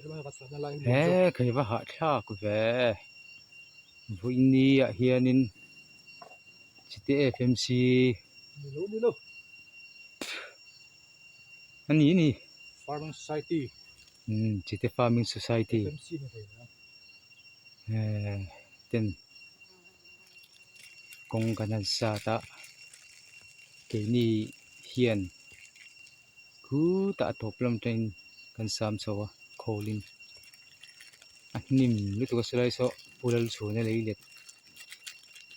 He kei va hahthlak ve vawiini ah hianin chite F M C a ni a ni umm chite farming society ehh ten kawng kan han sat a keini hian. Khutah a tawp lam atangin kan sam chho a khawlin a hnim lutuk a silai saw pu Lalchhuna lei let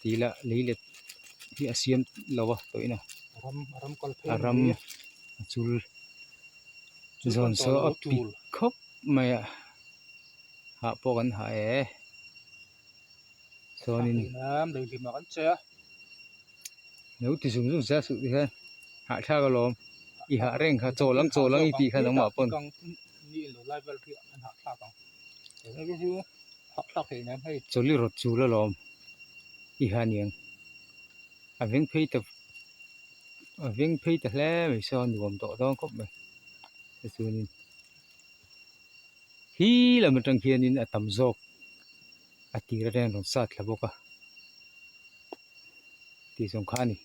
tih lah lei let hi a siam lo a tawhin a a ram a chul zawn saw a pik khawp mai a hah pawh kan hah e chuanin. Lo ti zung zung zel suh ti hian hahthlak alawm i hah reng kha chaw lang chaw lang i tih kha nangmah pawn. Chawlh i rawt chul alawm i ha niang a veng phei ta a veng phei ta hle mai saw a nuam tawh dawn khawp mai tichuanin hi lam atang hianin a tam zawk a tir atangin a rawn sat thla bawk a. Tih zawng kha a ni.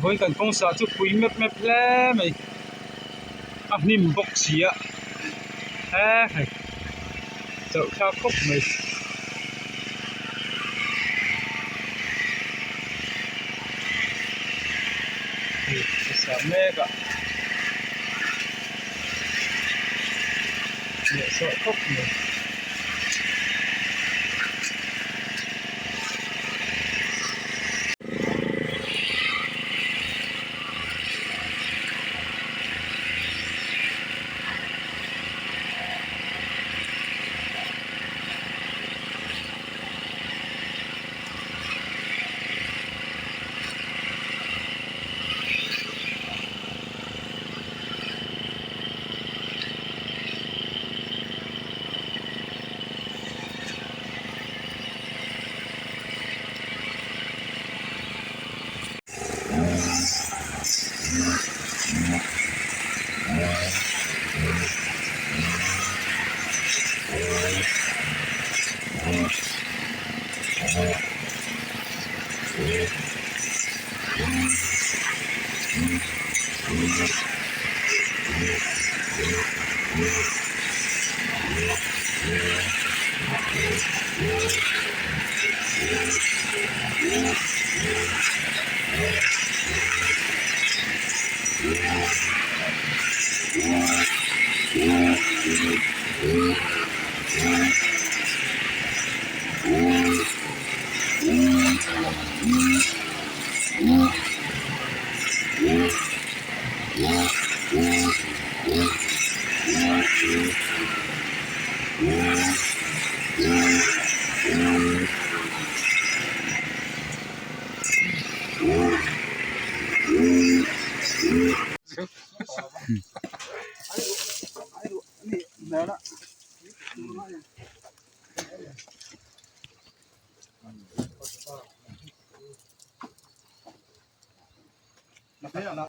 Vawiin kan kawng sah chu pui mep mep hle mai a hnim bawk si a he hei chauh thlak khawp mai. Hei a sah mek a hnehsawh khawp mai.